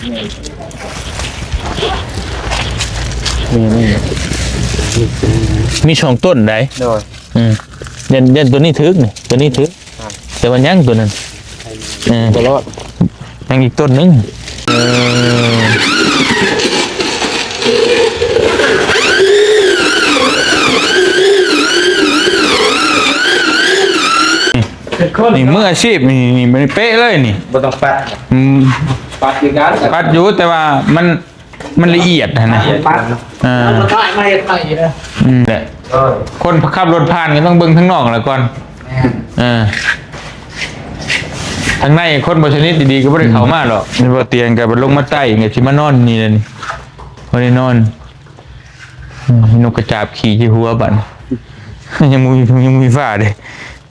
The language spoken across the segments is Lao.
ນີ້ ນີ້ ມີສອງຕົ້ນໃດ໋ ໂດຍ ອືມ ຢ້ານ ຢ້ານໂຕນີ້ຖືກນີ້ ໂຕນີ້ຖືກ ອ່າ ແຕ່ວ່າຍັງໂຕນັ້ນ ເອີ ບໍ່ລອດ ຍັງອີກຕົ້ນໜຶ່ງ ເອີ ນີ້ມືອາຊີບ ນີ້ ນີ້ ນີ້ເປະເລີຍນີ້ ບໍ່ຕ້ອງປັດ ອືມ ປັດຄືກັນ ປັດຢູ່ ແຕ່ວ່າມັນ ມັນລະອຽດຫັ້ນນະ ປັດ ເອີ ມາເຮັດໃໝ່ເດີ ອືມ ແຫຼະ ເອີ ຄົນຂັບລົດຜ່ານກໍຕ້ອງເບິ່ງທາງນອກແຫຼະກ່ອນ ແມ່ນ ເອີ ທາງໃນຄົນບໍ່ສະໜິດດີໆ ກໍບໍ່ໄດ້ເຂົ້າມາດອກ ອືມ ບໍ່ຕຽງກໍລົງມາໃຕ້ ກໍຊິມານອນນີ້ແຫຼະນີ້ ບໍ່ໄດ້ນອນ ອືມ ນົກກະຈາບຂີ່ຢູ່ຫົວບັດ ຍັງບໍ່ມີ ຍັງບໍ່ມີຝາເດ້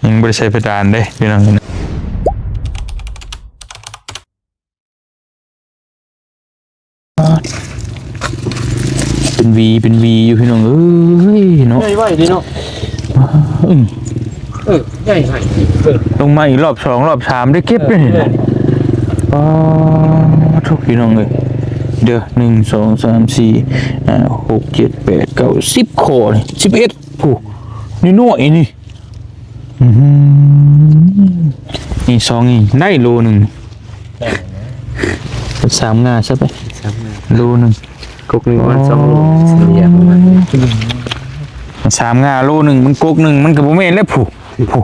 ຍັງບໍ່ໄດ້ໃສ່ເພດານເດ້ ພີ່ນ້ອງ. ເປັນຫວີເປັນຫວີຢູ່ພີ່ນ້ອງເອີຍເນາະ ໃຫຍ່ໄວເດ້ເນາະ ອືມ ເອີ ໃຫຍ່ໄວ ເອີ ລົງມາອີກລອບສອງລອບສາມໄດ້ເກັບເດ້ນີ້ ເອີ ອໍ ໂທ້ ພີ່ນ້ອງເອີຍ ເດີ ໜຶ່ງ ສອງ ສາມ ສີ່ ຫ້າ ຫົກ ເຈັດ ແປດ ເກົ້າ ສິບ ຂໍ້ນີ້ ສິບເອັດ ຜູ້ ນ້ອຍໆ ນີ້ ອືມ ນີ້ສອງນີ້ໄດ້ໂລໜຶ່ງ ສາມງາຊະໄປ ສາມງາ ໂລໜຶ່ງ ກົກໜຶ່ງປະມານສອງໂລ ສາມງາໂລໜຶ່ງ ມັນກົກໜຶ່ງ ມັນກໍບໍ່ແມ່ນແລ້ວ ຜູ້ ຜູ້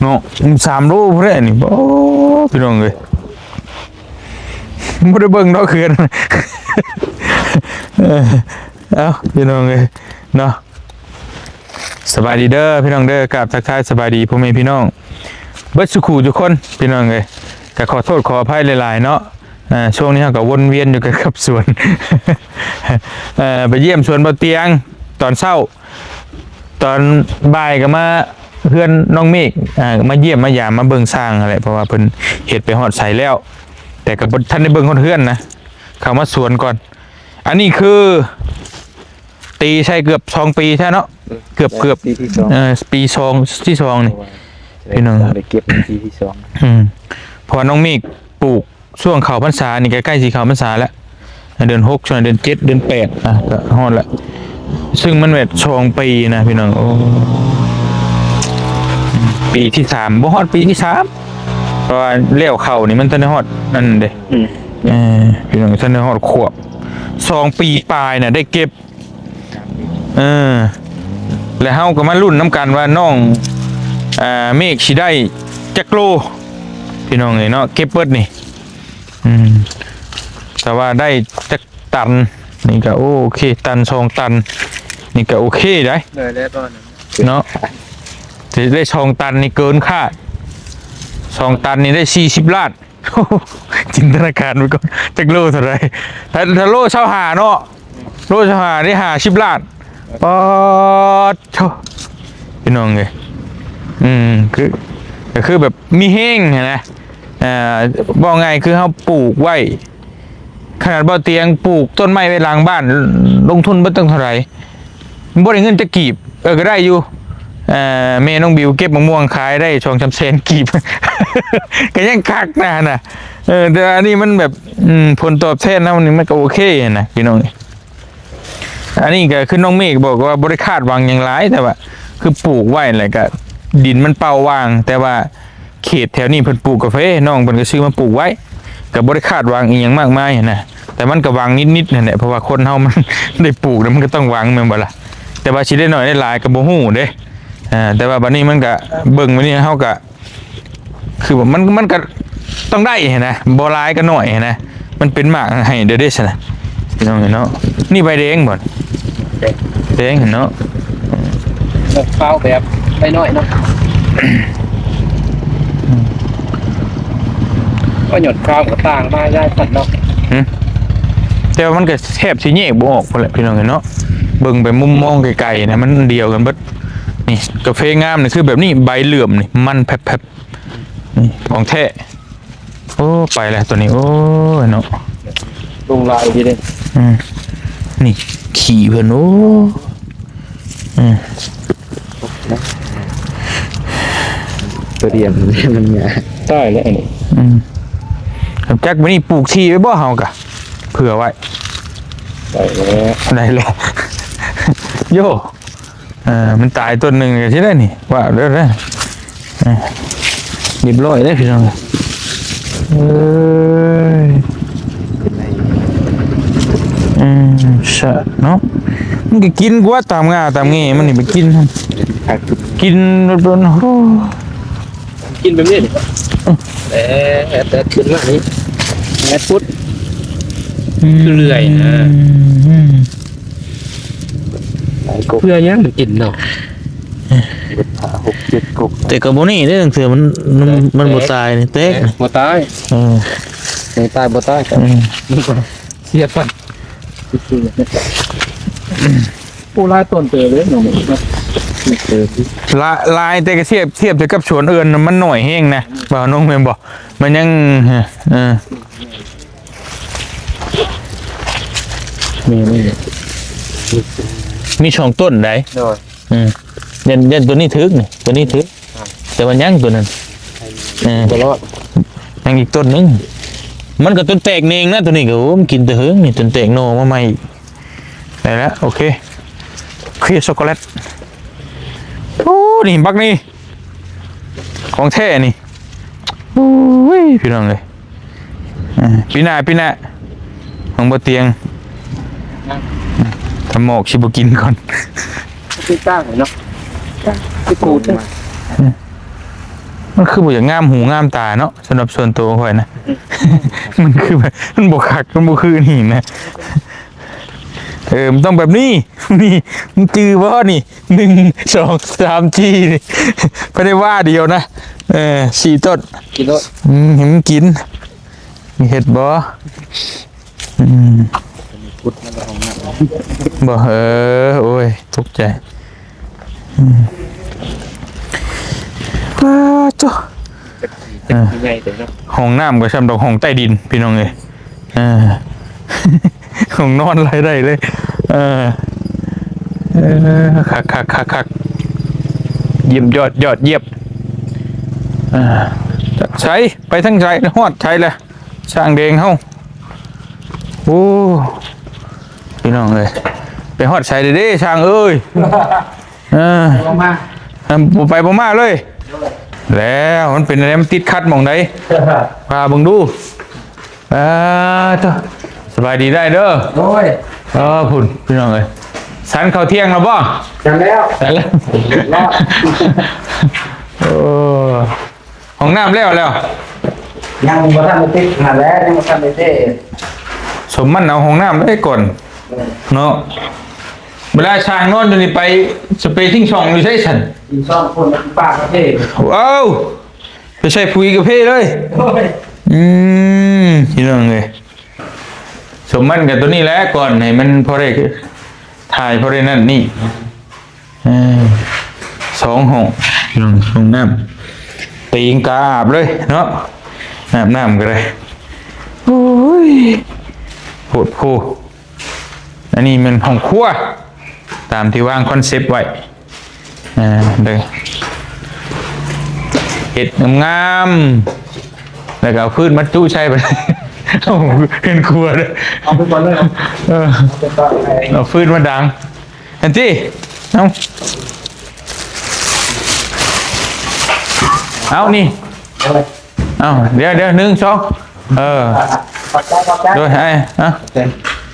ເນາະ ມັນສາມໂລພຸ້ນແຫຼະນີ້ ໂອ້ ພີ່ນ້ອງເອີຍ ບໍ່ໄດ້ເບິ່ງດອກເຂື່ອນ ເອີ ເອົ້າ ພີ່ນ້ອງເອີຍ ເນາະ. ສະບາຍດີເດີພີ່ນ້ອງເດີ ກາບທັກທາຍສະບາຍດີພໍ່ແມ່ພີ່ນ້ອງເບິດສູ່ຄູ່ທຸກຄົນພີ່ນ້ອງເອີຍ ກໍຂໍໂທດຂໍອະໄພຫຼາຍໆເນາະ ເອີ ຊ່ວງນີ້ເຮົາກໍວົນວຽນຢູ່ກັບສວນ ເອີ ໄປຢ້ຽມສວນບໍ່ຕຽງຕອນເຊົ້າ ຕອນບ່າຍກໍມາເຮືອນນ້ອງເມກ ເອີ ມາຢ້ຽມມາຢາມມາເບິ່ງຊ່າງຫັ້ນແຫຼະ ເພາະວ່າເພິ່ນເຮັດໄປຮອດໃສແລ້ວ ແຕ່ກໍບໍ່ທັນໄດ້ເບິ່ງຮອດເຮືອນນະ ເຂົ້າມາສວນກ່ອນ ອັນນີ້ຄື ຕີໃສ່ເກືອບສອງປີແທ້ເນາະ ເກືອບ ເກືອບ ປີທີ່ສອງ ເອີ ປີສອງ ທີສອງນີ້ ເພາະວ່າ ພີ່ນ້ອງ ໄດ້ເກັບປີທີສອງ ອືມ ເພາະວ່ານ້ອງເມກປູກຊ່ວງເຂົ້າພັນສານີ້ ໃກ້ໆຊິເຂົ້າພັນສາແລ້ວ ເດືອນຫົກ ຊ່ວງເດືອນເຈັດ ເດືອນແປດ ອ່ະ ກໍຮອດແລ້ວ ຊຶ່ງມັນແບບສອງປີນະພີ່ນ້ອງ ໂອ້ ປີທີສາມ ບໍ່ຮອດປີທີສາມ ເພາະວ່າແລ້ວເຂົ້ານີ້ມັນທັນໄດ້ຮອດນັ້ນເດ້ ອືມ ເອີ ພີ່ນ້ອງ ທັນໄດ້ຮອດຂວບ ສອງປີປາຍນະ ໄດ້ເກັບ ເອີ ແລະເຮົາກໍມາລຸ້ນນຳກັນວ່ານ້ອງ ເອີ ເມກຊິໄດ້ຈັກໂລ ພີ່ນ້ອງເອີຍເນາະ ເກັບເບິດນີ້ ອືມ ແຕ່ວ່າໄດ້ຈັກຕັນ ນີ້ກໍໂອເຄ ຕັນສອງຕັນ ນີ້ກໍໂອເຄໄດ໋ ໄດ້ແລ້ວຕອນນັ້ນເນາະ ຊິໄດ້ສອງຕັນນີ້ເກີນຄາດ ສອງຕັນນີ້ໄດ້ສີ່ສິບລ້ານ. ຈິນຕະນາການໄປກ່ອນ ຈັກໂລເທົ່າໃດ ຖ້າ ຖ້າໂລຊາວຫ້າເນາະ ໂລຊາວຫ້າໄດ້ຫ້າສິບລ້ານ ປາດໂທ້ ພີ່ນ້ອງເອີຍ ອືມ ຄື ກໍຄືແບບມີແຮງຫັ້ນນະ ເອີ ເວົ້າງ່າຍຄືເຮົາປູກໄວ້ ຂະໜາດບໍ່ຕຽງປູກຕົ້ນໄມ້ໄວ້ຫຼັງບ້ານ ລົງທຶນເບິດຕັ້ງເທົ່າໃດ ບໍ່ໄດ້ເງິນຈັກກີບ ເອີ ກໍໄດ້ຢູ່ ເອີ ແມ່ນ້ອງບິວເກັບໝາກມ່ວງຂາຍໄດ້ສອງສາມແສນກີບ ກໍຍັງຄັກນະຫັ້ນນະ ເອີ ແຕ່ວ່າອັນນີ້ມັນແບບ ອືມ ຜົນຕອບແທນເຮົານີ້ມັນກໍໂອເຄນະພີ່ນ້ອງ ອັນນີ້ກໍຄືນ້ອງເມກບອກວ່າບໍ່ໄດ້ຄາດຫວັງຫຍັງຫຼາຍ ແຕ່ວ່າຄືປູກໄວ້ແລ້ວກໍດິນມັນເປົ່າວ່າງ ແຕ່ວ່າ ເຂດແຖວນີ້ເພິ່ນປູກກາເຟ ນ້ອງເພິ່ນກໍຊື້ມາປູກໄວ້ ກໍບໍ່ໄດ້ຄາດຫວັງອີ່ຫຍັງມາກມາຍຫັ້ນນະ ແຕ່ມັນກໍຫວັງນິດໆຫັ້ນແຫຼະ ເພາະວ່າຄົນເຮົາມັນໄດ້ປູກແລ້ວມັນກໍຕ້ອງຫວັງແມ່ນບໍ່ລະ ແຕ່ວ່າຊິໄດ້ໜ້ອຍໄດ້ຫຼາຍກໍບໍ່ຮູ້ເດ້ ອ່າ ແຕ່ວ່າບັດນີ້ມັນກໍເບິ່ງ ບັດນີ້ເຮົາກໍຄືວ່າມັນ ມັນກໍຕ້ອງໄດ້ຫັ້ນນະ ບໍ່ຫຼາຍກໍໜ້ອຍຫັ້ນນະ ມັນເປັນໝາກໃຫ້ເດີເດ້ຊັ້ນນະ ພີ່ນ້ອງເອີຍເນາະ ນີ້ໃບແດງບໍ່ ແດງ ແດງເນາະ ດອກຂາວແບບນ້ອຍໆເນາະ ອືມ ກໍຫຍອດຂາວກໍຕ່າງມາຫຼາຍຊັ້ນເນາະ ອືມ ແຕ່ວ່າມັນກໍແທບຊິແຍກບໍ່ອອກພຸ້ນແຫຼະພີ່ນ້ອງເອີຍເນາະ ເບິ່ງໄປມຸມມອງໄກໆນະ ມັນດຽວກັນເບິດ ນີ້ກາເຟງາມນີ້ຄືແບບນີ້ ໃບເຫຼື້ອມນີ້ ມັນແຜບໆ ນີ້ຂອງແທ້ ໂອ້ ໄປແລ້ວຕົວນີ້ ໂອ້ຍເນາະ ລົງລາຍດີເດ້ ອືມ ນີ້ ຂີ້ເພິ່ນ ໂອ້ ອືມ ຕົວດຽວມັນງ່າຍ ຕາຍແລ້ວອັນນີ້ ອືມ ຈັກມື້ນີ້ປູກຖີ່ໄວ້ບໍ່ເຮົາກະ ເຜື່ອໄວ້ ໄດ້ແລ້ວ ໄດ້ແລ້ວ ໂຢ ເອີ ມັນຕາຍຕົ້ນໜຶ່ງກໍຊິໄດ້ນີ້ ວ່າເດີ ເອີ ຮຽບຮ້ອຍເດ້ພີ່ນ້ອງ ເອີຍ ເປັນໄງ ອືມ ຊະເນາະ ມັນກໍກິນກວ່າຕາມງ່າຕາມແງ່ມັນນີ້ ໄປກິນ ກິນໂດນ ໂອ້ ກິນແບບນີ້ນີ້ ແອດ ແອດຂຶ້ນມານີ້ ແອດປຸດ ອືມ ເລື້ອຍນະ ອືມ ເພື່ອຫຍັງມັນກິນເນາະ ເຮັດຫ້າ ຫົກ ເຈັດ ກົກ ແຕ່ກໍບໍ່ແນ່ເດ້ ລາງເທື່ອມັນ ມັນ ມັນບໍ່ຕາຍນີ້ ແຕກ ແຕກບໍ່ຕາຍ ເອີ ແຕກຕາຍບໍ່ຕາຍ ອືມ ເສຍພັນ ໂອ້ ຫຼາຍຕົ້ນເຕີບເດ້ນ້ອງ ຫຼາຍ ຫຼາຍແຕ່ກໍທຽບ ທຽບໃສ່ກັບສວນອື່ນມັນໜ້ອຍແຮງນະ ບ່າວນົງແມ່ນບໍ່? ມັນຍັງ ເອີ ມີ ມີ ມີສອງຕົ້ນໃດ໋ ໂດຍ ອືມ ຢ້ານ ຢ້ານຕົວນີ້ຖືກນີ້ ຕົວນີ້ຖືກ ແຕ່ວ່າຍັງຕົວນັ້ນ ເອີ ບໍ່ລອດ ຍັງອີກຕົ້ນໜຶ່ງ ມັນກໍຕົ້ນແຕກເອງນະ ຕົວນີ້ກໍ ໂອ້ ມັນກິນແຕ່ເຫິງນີ້ ຕົ້ນແຕກໜໍ່ມາໃໝ່ອີກ ໄດ້ແລ້ວ ໂອເຄ ເຄລຍຊັອກໂກແລັດ ໂອ້ ນີ້ບັກນີ້ ຂອງແທ້ນີ້ ໂອ້ຍ ພີ່ນ້ອງເອີຍ ເອີ ປີໜ້າ ປີໜ້າ ຂອງບໍ່ຕຽງ ທຳໝອກຊິບໍ່ກິນກ່ອນ ຄືຕ່າງເນາະ ຄືກູດ ມັນຄືບໍ່ຢາກງາມຫູງາມຕາເນາະ ສຳລັບສ່ວນຕົວຂ້ອຍນະ ມັນຄືແບບ ມັນບໍ່ຄັກ ມັນບໍ່ຄືນີ້ນະ ເອີ ມັນຕ້ອງແບບນີ້ ນີ້ ມັນຈື່ບໍ່ນີ້ ໜຶ່ງ ສອງ ສາມ ສີ່ ນີ້ ພາຍໃນວາດຽວນະ ເອີ ສີ່ຕົ້ນ ກິນໂລດ ອືມ ໃຫ້ມັນກິນ ມີເຫັດບໍ່? ອືມ ບໍ່ ເອີ ໂອ້ຍ ຕົກໃຈ ອືມ ປາໂທ້ ເອີ ຫ້ອງນ້ຳກໍຊ່ຳດອກຫ້ອງໃຕ້ດິນ ພີ່ນ້ອງເອີຍ ເອີ ຫ້ອງນອນລາຍໄດ້ເລີຍ ເອີ ເອີ ຄັກໆໆໆ ຢ້ຽມຍອດ ຍອດຢ້ຽມ ເອີ ໃສ ໄປທາງໃສ ຮອດໃສລະ ຊ້າງແດງເຮົາ ໂອ້ ພີ່ນ້ອງເອີຍ ໄປຮອດໃສເດ້ ຊ້າງເອີຍ ເອີ ບໍ່ມາ ບໍ່ໄປບໍ່ມາເລີຍ ແລ້ວມັນເປັນແນວໃດ ມັນຕິດຂັດໝ່ອງໃດ ພາເບິ່ງດູ ອ່າ ໂທ້ ສະບາຍດີໄດ້ເດີ ໂດຍ ເອີ ພຸ້ນ ພີ່ນ້ອງເອີຍ ສັນເຂົ້າທ່ຽງແລ້ວບໍ່? ສັນແລ້ວ ສັນແລ້ວ ໂອ້ ຫ້ອງນ້ຳແລ້ວແລ້ວ ຍັງບໍ່ທັນໄດ້ຕິດຫັ້ນແຫຼະ ຍັງບໍ່ທັນໄດ້ເທ ສົມມັນເອົາຫ້ອງນ້ຳໄວ້ກ່ອນ ເອີ ເນາະ ເວລາຊ່າງນອນຢູ່ນີ້ໄປສະເປຍຖິ້ງຊ່ອງຢູ່ໃສຊັ້ນ? ຖິ້ງຊ່ອງຄົນປາກປະເທດ ເອົ້າ ໄປໃສ່ປຸ໋ຍກະເພເລີຍ ໂອ້ຍ ອືມ ພີ່ນ້ອງເອີຍ ສົມມັນກັບຕົວນີ້ແຫຼະ ກ່ອນໃຫ້ມັນພໍໄດ້ຖ່າຍ ພໍໄດ້ນັ້ນນີ້ ເອີ ສອງຫ້ອງ ຫ້ອງນ້ຳ ຕີງກາອາບເລີຍເນາະ ອາບນ້ຳກໍໄດ້ ໂອ້ຍ ໂພດໂພ ອັນນີ້ແມ່ນຫ້ອງຄົວ ຕາມທີ່ວາງຄອນເຊັບໄວ້ ເອີ ເດີ ເຮັດງາມໆ ແລ້ວກໍເອົາພື້ນມາຈຸໃສ່ ເອົາເຮືອນຄົວເດີ ເອົາໄປກ່ອນເລີຍ ເອີ ເອົາໄປກ່ອນ ເອົາພື້ນມາດັງ ອັນຕິ ເອົາ ເອົານີ້ ເອົາ ດຽວໆ ໜຶ່ງ ສອງ ເອີ ຂອບໃຈ ຂອບໃຈ ໂດຍ ອ້າຍ ເອົ້າ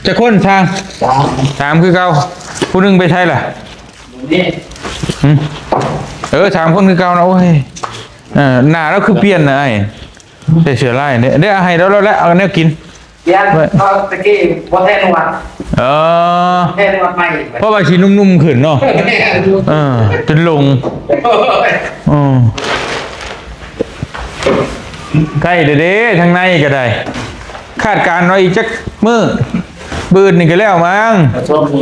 ຈັກຄົນຊ່າງ? ສາມ ສາມຄືເກົ່າ ຜູ້ໜຶ່ງໄປໃສລະ? ນີ້ ຫືມ ເອີ ສາມຄົນຄືເກົ່ານະ ໂອ້ຍ ເອີ ໜ້າລາວຄືປ່ຽນນະອ້າຍ ໃສ່ເສື້ອລາຍເດ້ ເດ້ ໃຫ້ລາວແລ້ວ ເອົາແນວກິນ ປ່ຽນ ເພາະຕະກີ້ບໍ່ແທນໜວດ ເອີ ແທນໜວດໃໝ່ ເພາະວ່າຊິໜຸ່ມໆຂຶ້ນເນາະ ເອີ ຈົນຫຼົງ ໂອ້ຍ ເອີ ໃກ້ແລ້ວເດ້ ທາງໃນກໍໄດ້ ຄາດການວ່າອີກຈັກມື້ ບືນນີ້ກໍແລ້ວມັງ ສອງມື້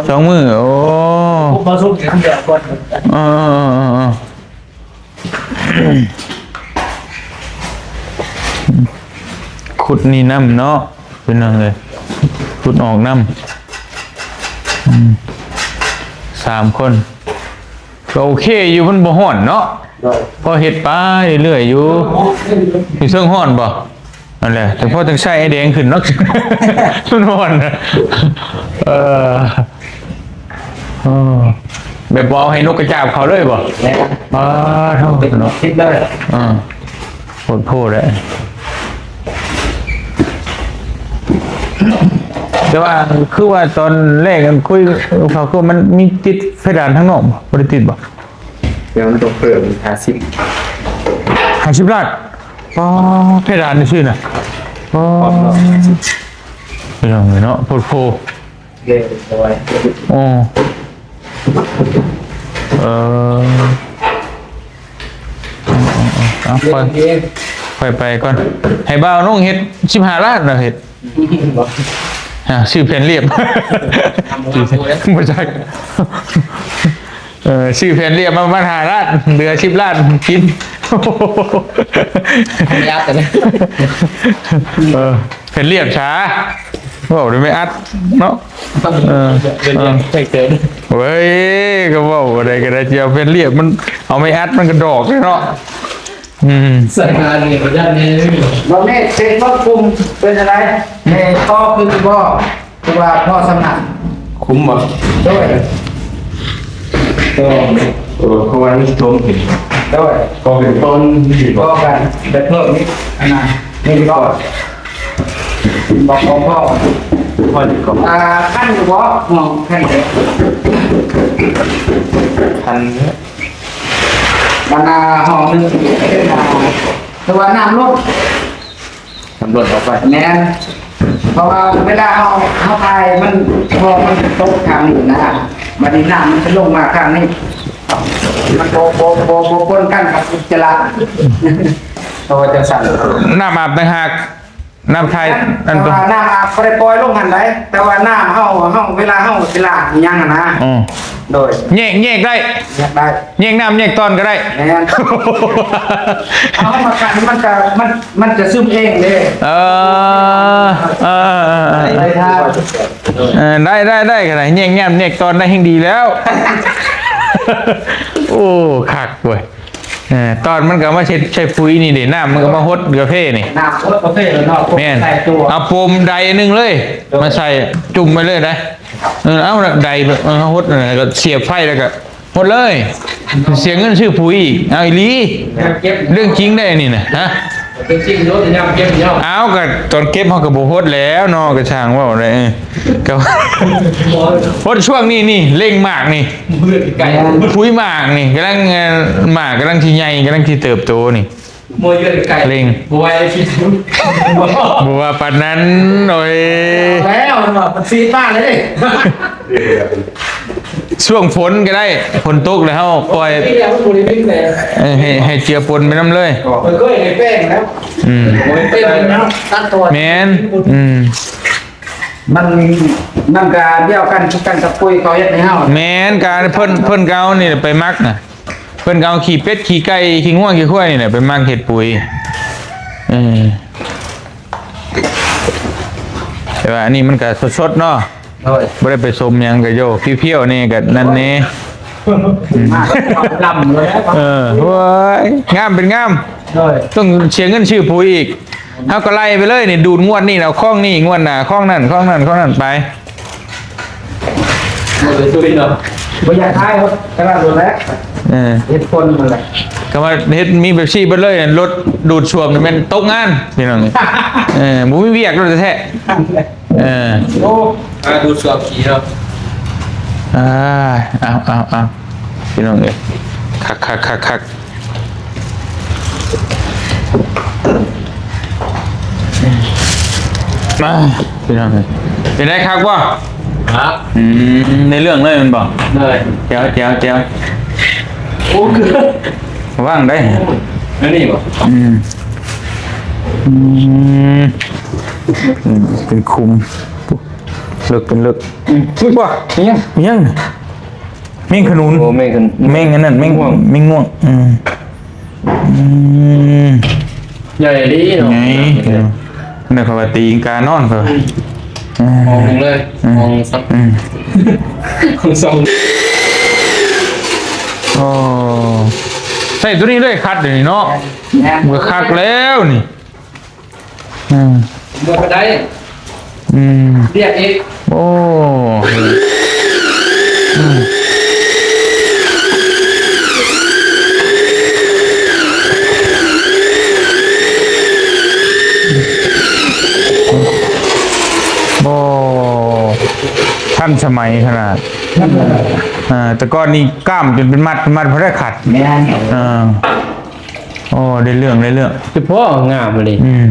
ສອງມື້ ໂອ້ ມາຊຸມກັນແລ້ວກ່ອນ ເອີ ເອີ ເອີ ເອີ ຂຸດນີ້ນຳເນາະ ພີ່ນ້ອງເອີຍ ຂຸດອອກນຳ ອືມ ສາມຄົນ ກໍໂອເຄຢູ່ ມັນບໍ່ຮ້ອນເນາະ ໂດຍ ພໍເຮັດໄປເລື້ອຍໆຢູ່ ຢູ່ເທິງຮ້ອນບໍ່? ນັ້ນແຫຼະ ແຕ່ພໍຈັ່ງໃຊ້ໄອ້ແດງຂຶ້ນເນາະ ມັນຮ້ອນນະ. ເອີ ເອີ ແບບບໍ່ເອົາໃຫ້ນົກກະຈາບເຂົ້າເລີຍບໍ່? ແມ່ນ. ປາໂທ້ເນາະ ຕິດເລີຍ. ເອີ ໂພດໂພແຫຼະ. ແຕ່ວ່າຄືວ່າຕອນແລກອັນຄຸຍເຂົາ ຄືມັນມີຕິດເພດານທາງນອກບໍ່? ບໍ່ໄດ້ຕິດບໍ່? ແລ້ວມັນຕ້ອງເພີ່ມອີກຫ້າສິບ ຫ້າສິບລ້ານ. ອໍ ເພດານຊື່ໆນະ. ອໍ ພີ່ນ້ອງເອີຍເນາະ ໂພດໂພ. ເອີ ເອີ ເອົາ ເອົາ ເອົາ ເອົາ ເອົາ ເອົາ ຂ້ອຍ ຂ້ອຍໄປກ່ອນ ໃຫ້ບ່າວນົງເຮັດສິບຫ້າລ້ານນະ ເຮັດ ອ່າ ຊື້ແຜ່ນລຽບ ບໍ່ຈັກ ເອີ ຊື້ແຜ່ນລຽບມາປະມານຫ້າລ້ານ ເຫຼືອສິບລ້ານກິນ ແຜ່ນລຽບ ເອີ ແຜ່ນລຽບຊາ ເວົ້າໄດ້ໄມ້ອັດເນາະ. ເອີ ເອີ ເອີ ເອີ ເວີຍ ກໍເວົ້າບໍ່ໄດ້ກໍໄດ້ ຊິເອົາແຜ່ນລຽບ ມັນເອົາໄມ້ອັດມັນກະດອກເລີຍເນາະ. ອືມ ໃສ່ງານນີ້ບໍ່ຢ້ານແນ່. ບາດນີ້ເຊັກເບິ່ງປຸ່ມເປັນຈັ່ງໃດ ແມ່ນຕໍ່ຂຶ້ນຢູ່ບໍ່ ຫຼືວ່າພໍສຳນັກ? ຄຸມບໍ່? ໂດຍ ໂດຍ ເອີ ເພາະວ່າມັນຕົງຂຶ້ນ ໂດຍ ກໍເປັນຕົ້ນ ກໍກັນໄດ້ເພີ່ມອີກ ອັນນັ້ນ ນີ້ກໍ ບໍ່ພໍ ພໍ ພໍດີກໍ ອ່າ ຄັນຢູ່ບໍ່? ມອງຄັນຢູ່ ຄັນ ມັນ ອ່າ ຫ້ອງໜຶ່ງເປັນ ອ່າ ຄືວ່ານ້ຳລົ້ນ ນ້ຳລົ້ນອອກໄປ ແມ່ນ ເພາະວ່າເວລາເຮົາ ເຮົາຖ່າຍມັນ ບໍ່ ມັນຕົກຂ້າງນີ້ນະ ບາດນີ້ນ້ຳມັນຈະລົງມາຂ້າງນີ້ ມັນບໍ່ ບໍ່ ບໍ່ ບໍ່ປົນກັນກັບອຸດຈະລະ ເພາະວ່າຈັ່ງຊັ້ນ ນ້ຳອາບຕ່າງຫາກ. ນ້ຳຖ່າຍ ແມ່ນ ອັນ ແຕ່ວ່ານ້ຳອາບບໍ່ໄດ້ປ່ອຍລົງຫັ້ນໃດ ແຕ່ວ່ານ້ຳເຮົາ ເຮົາ ເວລາເຮົາຊິລ້າງອີ່ຫຍັງຫັ້ນນະ ອືມ ໂດຍ ແຍກ ແຍກໄດ້ ແຍກໄດ້ ແຍກນ້ຳແຍກຕອນກໍໄດ້ ແມ່ນ ເອົາມາກັນ ມັນຈະ ມັນ ມັນຈະຊຶມເອງເດ້ ເອີ ເອີ ເອີ ເອີ ໄດ້ ໄດ້ ໄດ້ ໄດ້ ໄດ້ກໍໄດ້ ແຍກນ້ຳແຍກຕອນໄດ້ແຮ່ງດີແລ້ວ ໂອ້ ຄັກເວີຍ. ເອີ ຕອນມັນກໍມາເຮັດໃສ່ປຸ໋ຍນີ້ເດ້ ນ້ຳມັນກໍມາຫົດກາເຟນີ້ ນ້ຳຫົດກາເຟແລ້ວເນາະ ແມ່ນ ໃສ່ຕົວ ເອົາໂຟມໃດໜຶ່ງເລີຍ ໂດຍ ມາໃສ່ຈຸ່ມໄວ້ເລີຍໄດ໋ ເອີ ເອົາໃດ ເອີ ເຮົາຫົດ ເອີ ກໍສຽບໄຟແລ້ວກໍຫົດເລີຍ ເສຍເງິນຊື້ປຸ໋ຍອີກ ເອົາອີ່ຫຼີ ເລື່ອງຈິງໄດ໋ອັນນີ້ນະ ຮະ ເລື່ອງຈິງໂລດ ຍາມເກັບຍາມ ເອົາ ກໍຕອນເກັບເຮົາກໍບໍ່ຫົດແລ້ວເນາະ ກໍຊ່າງເວົ້າໄດ໋ ເອີ ກໍຫົດຊ່ວງນີ້ນີ້ ເລັ່ງໝາກນີ້ ປຸ໋ຍໝາກນີ້ກຳລັງ ເອີ ໝາກກຳລັງຊິໃຫຍ່ ກຳລັງຊິເຕີບໂຕນີ້ ບໍ່ເຍອະໄກ ເລັ່ງ ບໍ່ໄວ ບໍ່ວ່າປານນັ້ນ ໂອ້ຍ ແລ້ວເນາະ ມັນສີດມາເລີຍ ຊ່ວງຝົນກໍໄດ້ ຝົນຕົກແລ້ວເຮົາປ່ອຍ ເອີ ໃຫ້ ໃຫ້ເຈືອປົນໄປນຳເລີຍ ເອີ ເຄີຍໃຫ້ແປ້ງແລ້ວ ອືມ ແປ້ງນະ ຕັດຖອນ ແມ່ນ ອືມ ມັນ ມັນກະດຽວກັນຄືກັນກັບປຸ໋ຍເຂົາເຮັດໃຫ້ເຮົາ ແມ່ນ ກະເພິ່ນ ເພິ່ນກໍເອົານີ້ແຫຼະໄປໝັກນະ ເພິ່ນກໍເອົາຂີ້ເປັດ ຂີ້ໄກ່ ຂີ້ງົວ ຂີ້ຄວາຍນີ້ແຫຼະໄປໝັກເຮັດປຸ໋ຍ ເອີ ແຕ່ວ່າອັນນີ້ມັນກະສົດໆເນາະ ໂດຍ ບໍ່ໄດ້ໄປສົມຫຍັງ ກະໂຍ ພຽວໆນີ້ກະນັ້ນແດ່ ມາກະລຳເລີຍ ເອີ ໂອ້ຍ ງາມເປັນງາມ ໂດຍ ຕ້ອງເສຍເງິນຊື້ປຸ໋ຍອີກ ເຮົາກໍໄລ່ໄປເລີຍນີ້ ດູດງວດນີ້ເອົາຂອງນີ້ ງວດໜ້າຂອງນັ້ນ ຂອງນັ້ນ ຂອງນັ້ນໄປ ບໍ່ໄດ້ຊ່ວຍເນາະ ບໍ່ຢາກຂາຍເນາະ ຕະຫຼາດໂດນແລ້ວ ເອີ ເຮັດຄົນນັ້ນແຫຼະ ກໍວ່າເຮັດມີແບບຊີ້ເບິດເລີຍ ລົດດູດຊວມນີ້ແມ່ນຕົກງານ ພີ່ນ້ອງ ເອີ ບໍ່ມີວຽກໂລດແທ້ໆ ເອີ ໂອ້ ມາດູດຊວມຂີ້ເນາະ ອ່າ ເອົາ ເອົາ ເອົາ ພີ່ນ້ອງເອີຍ ຄັກໆໆໆ ມາ ພີ່ນ້ອງເອີຍ ເປັນໄດຄັກບໍ່? ຄັກ ອືມ ໃນເລື່ອງເລີຍແມ່ນບໍ່? ເລີຍ ແຈວ ແຈວ ແຈວ ໂອ້ ຄື ວາງໄດ້ ອັນນີ້ບໍ່? ອືມ ອືມ ອືມ ເປັນຂຸມ ເລິກ ເປັນເລິກ ອືມ ອຸ້ຍ ບໍ່ ອີຫຍັງ? ອີຫຍັງ? ແມງຂະໜູນ ໂອ້ ແມງຂະໜູນ ແມງອັນນັ້ນ ແມງ ແມງງ່ວງ ອືມ ອືມ ໃຫຍ່ອີ່ຫຼີເນາະ ໃຫຍ່ ເອີ ນັ້ນເຂົາວ່າຕີນການອນເຂົາ ອືມ ອ່າ ຫ້ອງໜຶ່ງເລີຍ ອືມ ຫ້ອງສອງ ອືມ ຫ້ອງສອງ ໂອ້ ໃຊ້ໂຕນີ້ເລີຍ ຄັດດຽວນີ້ເນາະ ແມ່ນ ມັນກໍຄັກແລ້ວນີ້. ອືມ ບໍ່ໄດ້ ອືມ ລຽກອີກ ໂອ້ ອືມ ໂອ້ ທັນສະໄໝຂະໜາດ ອ່າ ແຕ່ກ່ອນນີ້ກ້າມຈົນເປັນມັດ ມັດບໍ່ໄດ້ຂັດ ແມ່ນ ອ່າ ໂອ້ ໄດ້ເລື່ອງ ໄດ້ເລື່ອງ ຄືພໍງາມອີ່ຫຼີ ອືມ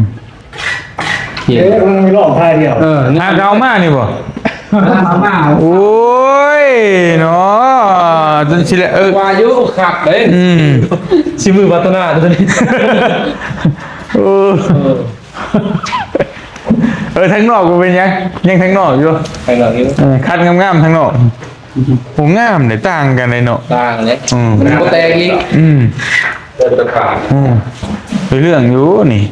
ເອີ ມັນມີລອບທ້າຍດຽວ ເອີ ຫາກເອົາມານີ້ບໍ່? ເອົາມາ ໂອ້ຍເນາະ ຈັ່ງຊີ້ແຫຼະ ເອີ ວ່າຢູ່ຄັກເດ້ ອືມ ຊິມືພັດທະນາຕົວນີ້ ໂອ້ ເອີ ເອີ ທາງນອກບໍ່ເປັນຫຍັງ ຍັງທາງນອກຢູ່ ທາງນອກຢູ່ ເອີ ຄັດງາມໆ ທາງນອກ ໂອ້ ງາມເດ້ ຕ່າງກັນເດ້ເນາະ ຕ່າງເດ້ ອືມ ມັນບໍ່ແຕກອີກ ອືມ ເອີ ເປັນເລື່ອງຢູ່ນີ້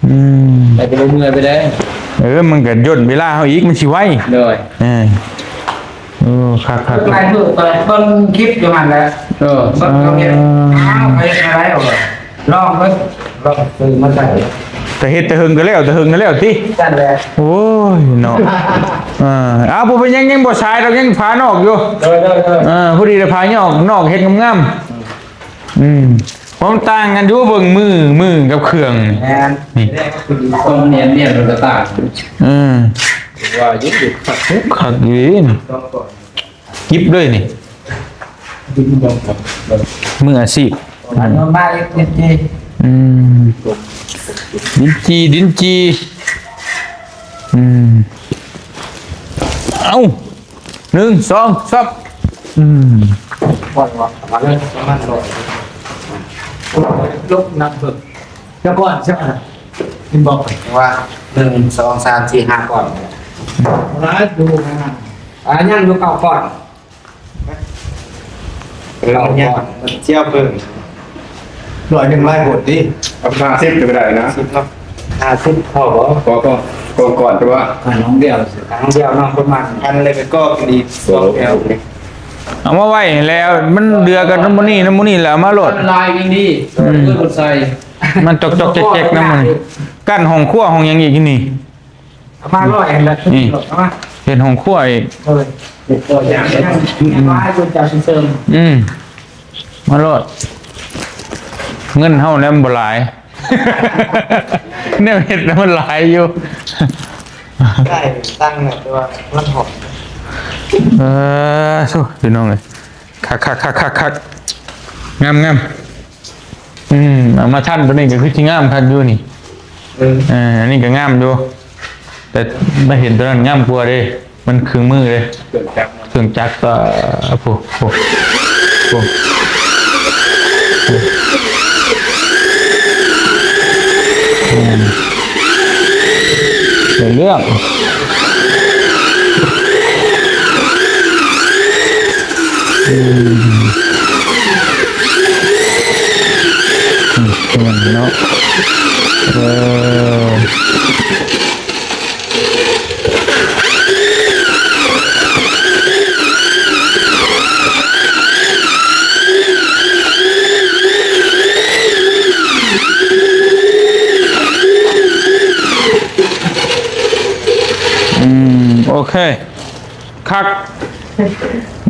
ອືມ ໄປ ບໍ່ເມື່ອຍໄປໄດ້ ເອີ ມັນກໍຢ່ນເວລາເຮົາອີກ ມັນຊິໄວ ໂດຍ ເອີ ໂອ້ ຄັກໆ ຫຼາຍມື້ ເບິ່ງຄລິບຢູ່ຫັ້ນແຫຼະ ເອີ ເບິ່ງເຂົາເຮັດ ອ້າວ ເຂົາເຮັດແນວໃດ ເອົາ ລອງເບິ່ງ ລອງຊື້ມາໃຊ້ ແຕ່ເຮັດແຕ່ເຫິງກໍແລ້ວ ແຕ່ເຫິງກໍແລ້ວຕິ ຊັ້ນແຫຼະ ໂອ້ຍເນາະ ເອີ ເອົາ ບໍ່ເປັນຫຍັງ ຍັງບໍ່ສາຍດອກ ຍັງຜ້ານອກຢູ່ ໂດຍໆໆ ເອີ ພໍດີແລ້ວ ຜ້ານອກ ນອກເຮັດງາມໆ ອືມ ຄວາມຕ່າງກັນຢູ່ ເບິ່ງມື ມືກັບເຄື່ອງ ແມ່ນ ນີ້ ຄວາມນຽນ ນຽນມັນກໍຕ່າງ ເອີ ວ່າຢູ່ ຄັກຢູ່ ຄັກຢູ່ ຈິບເລີຍນີ້ ມືອາຊີບ ອັນນັ້ນມາເອັດ ເອັດຈີ ອືມ ດິນຈີ່ ດິນຈີ່ ອືມ ເອົ້າ ໜຶ່ງ ສອງ ສາມ ອືມ ປ່ອຍວ່າ ເອົາມາເລີຍ ປະມານຮ້ອຍ ລົບນັບເບິ່ງ ແລ້ວກ່ອນ ເຫັນບໍ່ ວ່າ ໜຶ່ງ ສອງ ສາມ ສີ່ ຫ້າ ກ່ອນ ຫຼາຍຢູ່ນະ ອ່າ ຍັງຢູ່ເກົ້າກ່ອນ ເກົ້າກ່ອນ ເຈົ້າເບິ່ງ ຮ້ອຍໜຶ່ງຫຼາຍໂພດຕິ ເອົາຫ້າສິບກໍໄດ້ນະ ສິບເນາະ ຫ້າສິບພໍບໍ່? ພໍ ພໍ ກ່ອນ ກ່ອນ ແຕ່ວ່າ ຂ້າງດຽວ ຂ້າງດຽວເນາະ ປະມານ ອັນເລັກກໍດີ ສອງແຖວ ເອົາມາໄວ້ແລ້ວ ມັນເດືອກັນນຳໝູ່ນີ້ ນຳໝູ່ນີ້ແລ້ວ ເອົາມາໂລດ ລາຍນີ້ດີ ອືມ ເອີ ໃສ່ ມັນຈອກໆແຈກໆນຳໝູ່ນີ້ ກັ້ນຫ້ອງຄົວຫ້ອງຫຍັງອີກນີ້ ເອົາມາຮ້ອຍອັນລະ ນີ້ ເອົາມາ ເຮັດຫ້ອງຄົວອີກ ເອີ ເຮັດຄົວຢ່າງ ອືມ ຫຼາຍຄົນຈະຊິເສີມ ອືມ ມາໂລດ ເງິນເຮົາແນວມັນບໍ່ຫຼາຍ ແນວເຮັດນະມັນຫຼາຍຢູ່ ໄດ້ຕັ້ງແລ້ວ ແຕ່ວ່າມັນຫອມ ເອີ ໂທ້ ພີ່ນ້ອງເອີຍ ຄັກໆໆໆ ງາມໆ ອືມ ເອົາມາທັນຕົວນີ້ກໍຄືຊິງາມຄັກຢູ່ນີ້ ເອີ ເອີ ອັນນີ້ກໍງາມຢູ່ ແຕ່ມາເຫັນຕົວນັ້ນງາມກວ່າເດ້ ມັນເຄື່ອງມືເດ້ ເຄື່ອງຈັກ ເຄື່ອງຈັກກໍ ໂອ້ໂຫ ໂອ້ໂຫ ອືມ ເປັນເລື່ອງ ອືມ ອືມ ເນາະ ເອີ ອືມ ໂອເຄ ຄັກ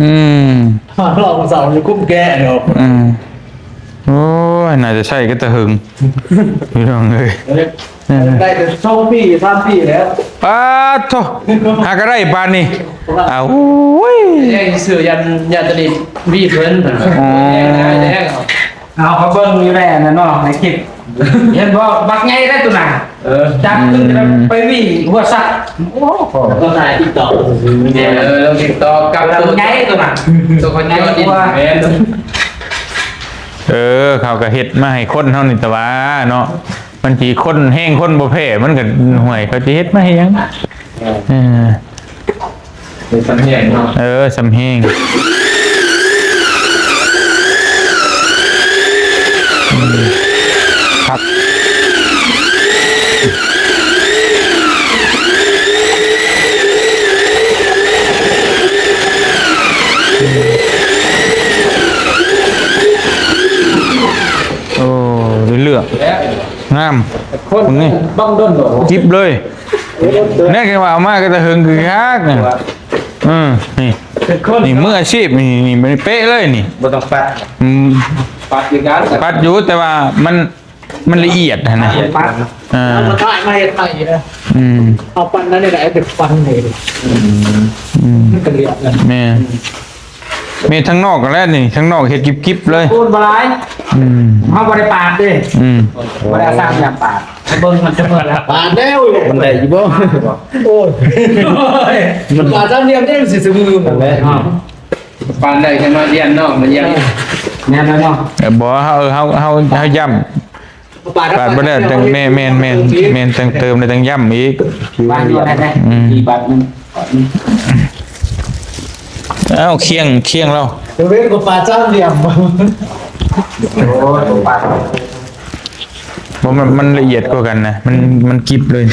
ອືມ ຮອບເຊົ້ານີ້ກຸ້ມແກະດອກ ອືມ ໂອ້ຍ ໜ້າຈະໃຊ້ກັນແຕ່ເຫິງ ພີ່ນ້ອງເອີຍ ເອີ ເອີ ໄດ້ແຕ່ສອງປີ ສາມປີແລ້ວ ປາດໂທ້ ຫາກໍໄດ້ປານນີ້ ອ້າວ ໂອ້ຍ ແດງຊື່ ຢ້ານ ຢ້ານຕະໜິດວີເພິ່ນ ອໍ ແດງ ເອົາ ເຂົາເບິ່ງຢູ່ແລ້ວນະເນາະ ໃນຄລິບ ເຫັນບໍ່ ບັກໃຫຍ່ເດ້ຕົວນັ້ນ ເອີ ຈັບ ອືມ ໄປຫວີຫົວສັດ ໂອ້ໂຫ ຕ້ອງຖ່າຍ TikTok ເອີ ລົງ TikTok ກັບຕົວໃຫຍ່ຕົວນັ້ນ ຕົວເຂົາໃຫຍ່ກວ່າ ແມ່ນ ເອີ ເຂົາກໍເຮັດມາໃຫ້ຄົນເຮົານີ້ແຕ່ວ່າເນາະ ມັນຊິຄົນແຮງຄົນບໍ່ແພ້ ມັນກໍ ຫ້ວຍ ເຂົາຊິເຮັດມາໃຫ້ຫຍັງ ເອີ ເອີ ໄດ້ສ່ຳແຮງເນາະ ເອີ ສ່ຳແຮງ ອືມ ຄັກ ໂອ້ ເລື່ອງ ແລ້ວ ງາມ ຄົນເບິ່ງນີ້ ບັງດົນບໍ່ ຈິບເລີຍ. ແນ່ ແຄ່ວ່າເອົາມາກໍຕະເຫິງຄືຄັກນະ. ເອີ ນີ້ ເປັນຄົນ ນີ້ມືອາຊີບ ນີ້ ນີ້ເປະເລີຍນີ້ ບໍ່ຕ້ອງປັດ. ອືມ ປັດຢູ່ກັນ ປັດຢູ່ ແຕ່ວ່າມັນ ມັນລະອຽດຫັ້ນນະ. ປັດ ເອີ ມາເຮັດໃໝ່ນະ. ອືມ ເອົາປັນນັ້ນແຫຼະ ເອົາໄປປັນໃຫ້. ອືມ ອືມ ມັນກໍລຽບນະ. ແມ່ນ ແມ່ນທາງນອກກໍແລ້ວນີ້ ທາງນອກເຮັດກິບໆເລີຍ ໂກນບໍ່ຫຼາຍ. ອືມ ເຮົາບໍ່ໄດ້ປາດເດ້. ອືມ ບໍ່ໄດ້ເອົາສາມຫຼ່ຽມປາດ. ເບິ່ງມັນຈະເປີດແລ້ວ ປາດແລ້ວ ມັນໄດ້ຢູ່ບໍ່? ໂອ້ຍ ມັນປາດສາມຫຼ່ຽມໄດ້ ມັນຊິສະເໝີ ນັ້ນແຫຼະ. ປານໃດຈະມາຢ້ຽມເນາະ ມາຢ້ຽມ ແມ່ນແລ້ວເນາະ. ເອີ ບໍ່ ເຮົາ ເຮົາ ເຮົາ ເຮົາຢ້ຳ ປາດ ປາດບໍ່ໄດ້ ແຕ່ງ ແມ່ນ ແມ່ນ ແມ່ນ ແມ່ນ ແຕ່ງເຕີມ ແລ້ວແຕ່ງຢ້ຳອີກ. ປາດຢູ່ໃນໃດ ອືມ ອີກບາດໜຶ່ງ. ອ້າວ ຄຽງ ຄຽງແລ້ວ ເວນກໍປາດສາມຫຼ່ຽມ. ໂອ້ຍ ປາດ ບໍ່ ມັນ ມັນລະອຽດກວ່າກັນນະ ມັນ ມັນກິບເລີຍ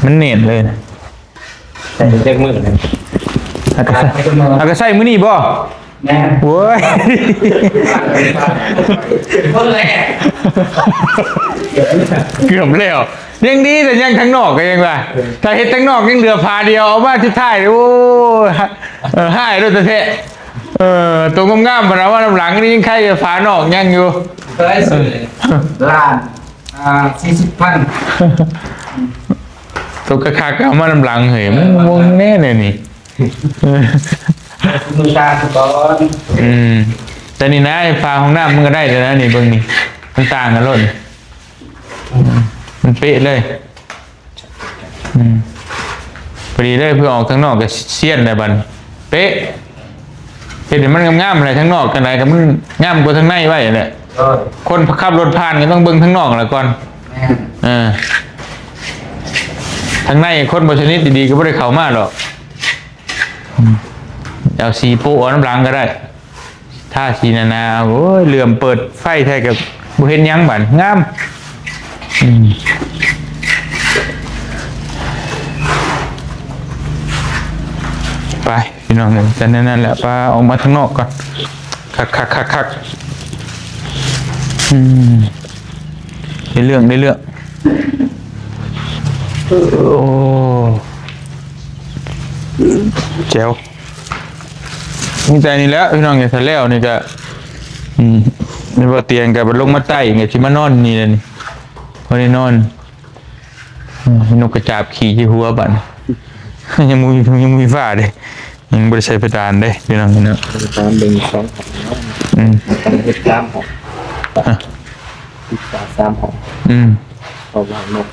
ມັນແໜ້ນເລີຍ. ໃສ່ຈັກມື້ນະ? ອາກະ ອາກະໃສ່ມື້ນີ້ບໍ່? ແມ່ນ ໂອ້ຍ ເບິ່ງແລ້ວ ເກືອບແລ້ວ. ຍັງດີແຕ່ຍັງທາງນອກກໍຍັງວ່າ ຖ້າເຮັດທາງນອກຍັງເຫຼືອຝາດຽວ ເອົາມາສຸດທ້າຍ ໂອ້ຍ ເອີ ຮ້າຍໂລດແທ້ໆ. ເອີ ໂຕງາມໆ ບັດເອົາມານຳຫຼັງນີ້ຍັງໄຄ ຝານອກຍັງຢູ່. ເທົ່າໃດຊື້? ລ້ານ ອ່າ ສີ່ສິບພັນ. ຕົວກະຄັກເອົາມານຳຫຼັງເຮີ້ຍ ມັນບໍ່ແນ່ແນວນີ້. ມືຕາກ່ອນ. ອືມ ແຕ່ນີ້ນະ ຝາຫ້ອງນ້ຳມັນກໍໄດ້ແລ້ວນະ ນີ້ເບິ່ງນີ້ ມັນຕ່າງກັນໂລດ ມັນເປະເລີຍ. ອືມ ພໍດີເລີຍ ເພື່ອອອກທາງນອກກໍຊຽນແລ້ວບັດ ເປະ. ເຮັດໃຫ້ມັນງາມໆ ແຫຼະ ທາງນອກຈັ່ງໃດກໍມັນງາມກວ່າທາງໃນໄວ້ແຫຼະ. ເອີ ຄົນຂັບລົດຜ່ານກໍຕ້ອງເບິ່ງທາງນອກລະກ່ອນ. ແມ່ນ ເອີ ທາງໃນຄົນບໍ່ສະໜິດດີໆ ກໍບໍ່ໄດ້ເຂົ້າມາດອກ. ອືມ ເອົາສີໂປະເອົານຳຫຼັງກໍໄດ້ ທາສີໜາໆ. ໂອ້ຍ ເຫຼື້ອມເປີດໄຟໃສ່ກໍບໍ່ເຫັນຫຍັງບາດ ງາມ. ອືມ ໄປ ພີ່ນ້ອງເອີຍ ແຕ່ແນວນັ້ນແຫຼະ ປາອອກມາທາງນອກກ່ອນ. ຄັກໆໆໆ ອືມ ໄດ້ເລື່ອງ ໄດ້ເລື່ອງ. ໂອ້ ແຈວ ມີແຕ່ນີ້ແຫຼະ ພີ່ນ້ອງເອີຍ. ຖ້າແລ້ວນີ້ກະ ອືມ ແມ່ນບໍ່ ຕຽງກະລົງມາໃຕ້ ກະຊິມານອນນີ້ແຫຼະນີ້ ພໍໄດ້ນອນ. ອືມ ນົກກະຈາບຂີ່ທີ່ຫົວບາດນີ້ ຍັງບໍ່ມີ ຍັງບໍ່ມີຝາເດ້ ຍັງບໍ່ໄດ້ໃສ່ເພດານເດ້ ພີ່ນ້ອງເນາະ. ເພດານເບິ່ງສອງຫ້ອງເນາະ. ອືມ ຕ້ອງເຮັດສາມຫ້ອງ ຮະ ຕິດຝາສາມຫ້ອງ. ອືມ ເພາະວ່ານົກ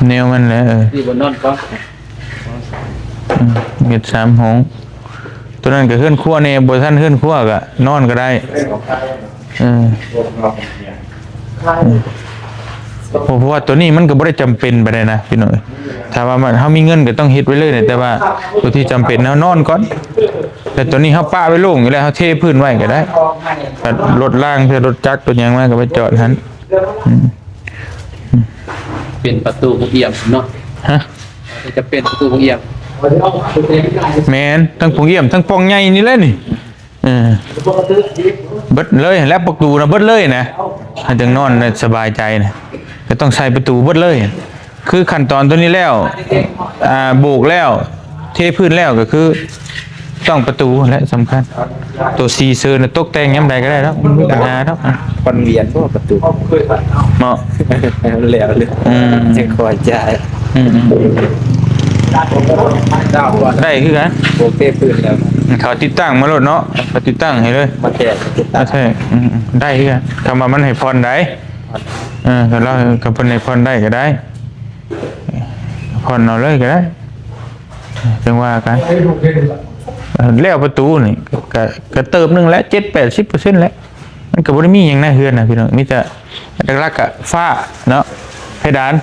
ແນວມັນແຫຼະ. ເອີ ທີ່ບໍ່ນອນກ່ອນ. ອືມ ເຮັດສາມຫ້ອງ ຕົວນັ້ນກໍເຮືອນຄົວແດ່ ບໍ່ທັນເຮືອນຄົວກໍນອນກໍໄດ້. ເອີ ເພາະວ່າຕົວນີ້ມັນກໍບໍ່ໄດ້ຈຳເປັນປານໃດນະ ພີ່ນ້ອງເອີຍ. ຖ້າວ່າມັນ ເຮົາມີເງິນກໍຕ້ອງເຮັດໄວ້ເລີຍນະ ແຕ່ວ່າຕົວທີ່ຈຳເປັນເຮົານອນກ່ອນ. ແຕ່ຕົວນີ້ເຮົາປະໄວ້ໂລ່ງຢູ່ແລ້ວ ເຮົາເທພື້ນໄວ້ກໍໄດ້. ກໍລົດລ້າງ ເທື່ອລົດຈັກລົດຫຍັງມາກໍໄປຈອດຫັ້ນ. ອືມ ເປັນປະຕູໂຮງອຽມເນາະ. ຮະ? ຈະເປັນປະຕູໂຮງອຽມ. ແມ່ນ ທັງໂຮງອຽມ ທັງປ່ອງໃຫຍ່ນີ້ແຫຼະນີ້. ເອີ ເບິດເລີຍແຫຼະ ປະຕູນະ ເບິດເລີຍນະ ໃຫ້ຈັ່ງນອນໄດ້ສະບາຍໃຈນະ ກໍຕ້ອງໃສ່ປະຕູເບິດເລີຍ. ຄືຂັ້ນຕອນຕົວນີ້ແລ້ວ ອ່າ ໂບກແລ້ວ ເທພື້ນແລ້ວ ກໍຄືຕ້ອງປະຕູແຫຼະສຳຄັນ. ຕົວສີເສີນະ ຕົກແຕ່ງຍາມໃດກໍໄດ້ດອກ ບໍ່ມີບັນຫາດອກ. ຄວັນວຽນບໍ່ປະຕູ? ເນາະ ແລ້ວເລີຍ. ອືມ ຈັ່ງຄ່ອຍຈ່າຍ. ອືມ ໄດ້ຄືກັນ ໂອເຄ ພື້ນແລ້ວ ເຂົາຕິດຕັ້ງມາໂລດເນາະ ເຂົາຕິດຕັ້ງໃຫ້ເລີຍ ມາແທກ ມາແທກ. ອືມ ໄດ້ຄືກັນ ຄຳວ່າມັນໃຫ້ຜ່ອນໄດ໋. ເອີ ຄັນລາວ ຄັນເພິ່ນໃຫ້ຜ່ອນໄດ້ກໍໄດ້ ຜ່ອນເອົາເລີຍກໍໄດ້ ຈັ່ງວ່າກັນ. ເອີ ແລ້ວປະຕູນີ້ ກະ ກະເຕີບໜຶ່ງແຫຼະ ເຈັດແປດສິບເປີເຊັນແຫຼະ. ມັນກໍບໍ່ໄດ້ມີຫຍັງໃນເຮືອນນະພີ່ນ້ອງ ມີແຕ່ຫຼັກໆກະຝາເນາະ ເພດານ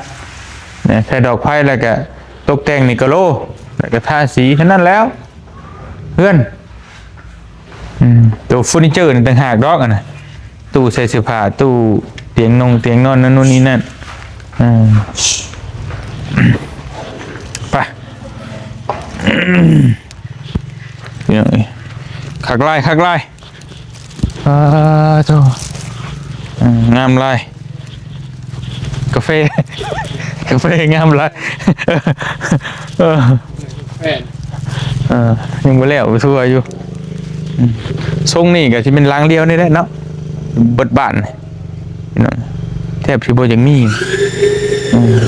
ໃສ່ດອກໄຟ ແລ້ວກະຕົກແຕ່ງນີ້ກະໂລ ແລ້ວກະທາສີ ເທົ່ານັ້ນແລ້ວເຮືອນ. ອືມ ໂຕເຟີນີເຈີນີ້ຕ່າງຫາກດອກ ອັນນະ ຕູ້ໃສ່ເສື້ອຜ້າ ຕູ້ຕຽງນົງຕຽງນອນ ນັ້ນໂນ່ນນີ້ນັ້ນ. ເອີ ໄປ ພີ່ນ້ອງເອີຍ ຄັກຫຼາຍ ຄັກຫຼາຍ. ອ່າ ໂທ້ ເອີ ງາມຫຼາຍ. ກາເຟ ກາເຟງາມຫຼາຍ ເອີ ເອີ ແມ່ນ ເອີ ຍັງບໍ່ແລ້ວ ໄປທົ່ວຢູ່ ອືມ ຊົງນີ້ກໍຊິເປັນຫຼັງດຽວນີ້ແຫຼະເນາະ ເບິດບ້ານ ພີ່ນ້ອງ ແທບຊິບໍ່ຢາກມີ ອືມ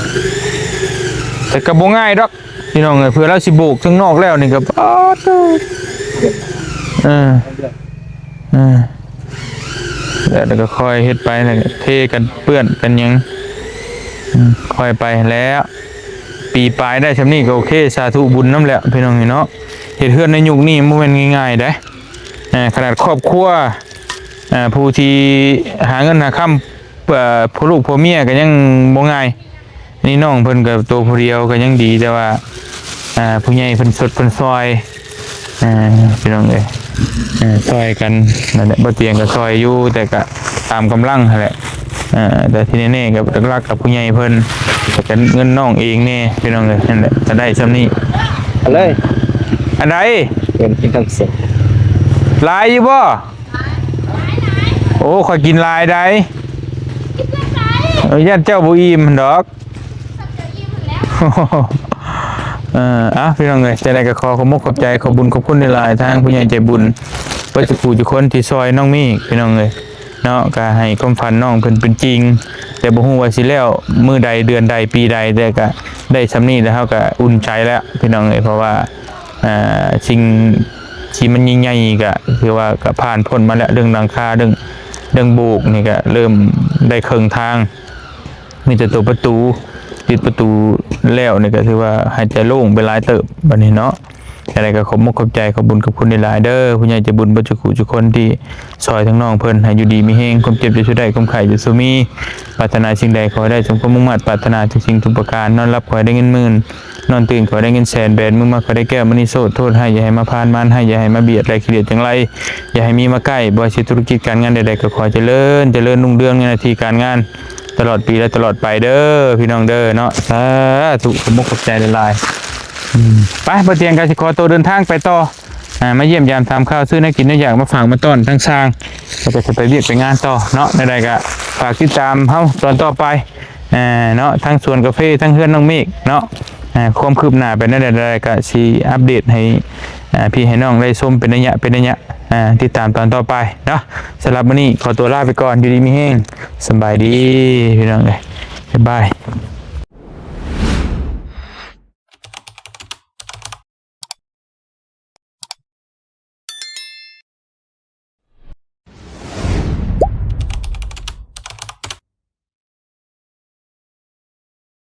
ແຕ່ກໍບໍ່ງ່າຍດອກ ພີ່ນ້ອງເອີຍ ເພື່ອລາວຊິໂບກທາງນອກແລ້ວນີ້ກໍ ປາດໂທ້ ເອີ ເອີ ແລ້ວກໍຄ່ອຍເຮັດໄປ ແລ້ວກໍເທກັນເປື້ອນກັນຫຍັງ ອືມ ຄ່ອຍໄປແລ້ວ ປີປາຍໄດ້ຊ່ຳນີ້ກໍໂອເຄ ສາທຸບຸນນຳແຫຼະ ພີ່ນ້ອງເອີຍເນາະ ເຮັດເຮືອນໃນຍຸກນີ້ມັນບໍ່ແມ່ນງ່າຍໆເດ້ ເອີ ຂະໜາດຄອບຄົວ ເອີ ຜູ້ທີ່ຫາເງິນຫາຄຳ ເອີ ຜູ້ລູກຜົວເມຍກໍຍັງບໍ່ງ່າຍ ນີ້ນ້ອງເພິ່ນກໍໂຕຜູ້ດຽວກໍຍັງດີ ແຕ່ວ່າ ອ່າ ຜູ້ໃຫຍ່ເພິ່ນຊົດເພິ່ນຊ່ອຍ ອ່າ ພີ່ນ້ອງເອີຍ ເອີ ຊ່ອຍກັນນັ້ນແຫຼະ ບໍ່ຕຽງກໍຊ່ອຍຢູ່ ແຕ່ກໍຕາມກຳລັງຫັ້ນແຫຼະ ເອີ ແຕ່ທີ່ແນ່ໆກໍຫຼັກໆກັບຜູ້ໃຫຍ່ເພິ່ນ ແລ້ວກໍເງິນນ້ອງເອງແດ່ ພີ່ນ້ອງເອີຍ ນັ້ນແຫຼະ ກໍໄດ້ຊ່ຳນີ້ ເອົາເລີຍ ອັນໃດ ເງິນທີ່ຕ້ອງເສຍ ຫຼາຍຢູ່ບໍ່? ໂອ້ ຂ້ອຍກິນຫຼາຍໃດ ເອີ ຢ້ານເຈົ້າບໍ່ອີ່ມຫັ້ນດອກ ເອີ ເອົ້າ ພີ່ນ້ອງເອີຍ ຈັ່ງໃດກໍຂໍຂອບມຸກຂອບໃຈ ຂອບບຸນຂອບຄຸນຫຼາຍໆ ທາງຜູ້ໃຫຍ່ໃຈບຸນເບິດທຸກຜູ້ທຸກຄົນທີ່ຊ່ອຍນ້ອງມີກ ພີ່ນ້ອງເອີຍເນາະ ກໍໃຫ້ຄວາມຝັນນ້ອງເພິ່ນເປັນຈິງ ແຕ່ບໍ່ຮູ້ວ່າຊິແລ້ວມື້ໃດ ເດືອນໃດ ປີໃດ ແຕ່ກໍໄດ້ຊ່ຳນີ້ແລ້ວ ເຮົາກໍອຸ່ນໃຈແລ້ວ ພີ່ນ້ອງເອີຍ ເພາະວ່າ ອ່າ ສິ່ງທີ່ມັນຍິ່ງໃຫຍ່ກໍຄືວ່າກໍຜ່ານພົ້ນມາແລ້ວ ເລື່ອງຫຼັງຄາ ເລື່ອງ ເລື່ອງໂບກນີ້ກໍເລີ່ມໄດ້ເຄິ່ງທາງ ມີແຕ່ຕົວປະຕູ ຕິດປະຕູແລ້ວນີ້ກໍຖືວ່າຫາຍໃຈໂລ່ງໄປຫຼາຍເຕີບບັດນີ້ເນາະ ຈັ່ງໃດກໍຂອບມຸກຂອບໃຈ ຂອບບຸນຂອບຄຸນຫຼາຍໆເດີ ຜູ້ໃຫຍ່ໃຈບຸນເບິດທຸກຜູ້ທຸກຄົນທີ່ຊ່ອຍທາງນ້ອງເພິ່ນ ໃຫ້ຢູ່ດີມີແຮງ ຄວາມເຈັບຢ່າສູ່ໄດ້ ຄວາມໄຂ້ຢ່າສູ່ມີ ປາດຖະໜາສິ່ງໃດຂໍໃຫ້ໄດ້ສົມຄວາມມຸ່ງມາດປາດຖະໜາທຸກສິ່ງທຸກປະການ ນອນຫຼັບຂໍໃຫ້ໄດ້ເງິນໝື່ນ ນອນຕື່ນຂໍໃຫ້ໄດ້ເງິນແສນ ແບມືມາຂໍໃຫ້ໄດ້ແກ້ວມະນີໂຊດ ໂທດຮ້າຍຢ່າໃຫ້ມາຜ່ານ ມານຮ້າຍຢ່າໃຫ້ມາບຽດ ໄລ່ຂີ້ດຽດຈັ່ງໄລ ຢ່າໃຫ້ມີມາໃກ້ ບໍ່ວ່າຊິທຸລະກິດການງານໃດໆກໍຂໍໃຫ້ຈະເລີນ ຈະເລີນຮຸ່ງເຮືອງໃນໜ້າທີ່ການງານ ຕະຫຼອດປີ ແລະ ຕະຫຼອດໄປເດີ ພີ່ນ້ອງເດີເນາະ ສາທຸ ຂອບມຸກຂອບໃຈຫຼາຍໆ ອືມ ໄປ ບໍ່ຕຽງກໍຊິຂໍໂຕເດີນທາງໄປຕໍ່ ອ່າ ມາຢ້ຽມຢາມຖາມຂ່າວ ຊື້ແນວກິນແນວຢາກມາຝາກມາຕ້ອນທາງຊ່າງ ແລ້ວກໍຊິໄປວຽກໄປງານຕໍ່ເນາະ ແນວໃດກໍຝາກຕິດຕາມເຮົາຕອນຕໍ່ໄປ ເນາະ ທັງສວນກາເຟ ທັງເຮືອນນ້ອງເມກເນາະ ຄວາມຄືບໜ້າເປັນແນວໃດ ກໍຊິອັບເດດໃຫ້ ອ່າ ພີ່ໃຫ້ນ້ອງໄດ້ຊົມເປັນໄລຍະ ເປັນໄລຍະ ອ່າ ຕິດຕາມຕອນຕໍ່ໄປເນາະ ສຳລັບມື້ນີ້ຂໍຕົວລາໄປກ່ອນ ຢູ່ດີມີແຮງ ສະບາຍດີ ພີ່ນ້ອງເອີຍ ບາຍບາຍ.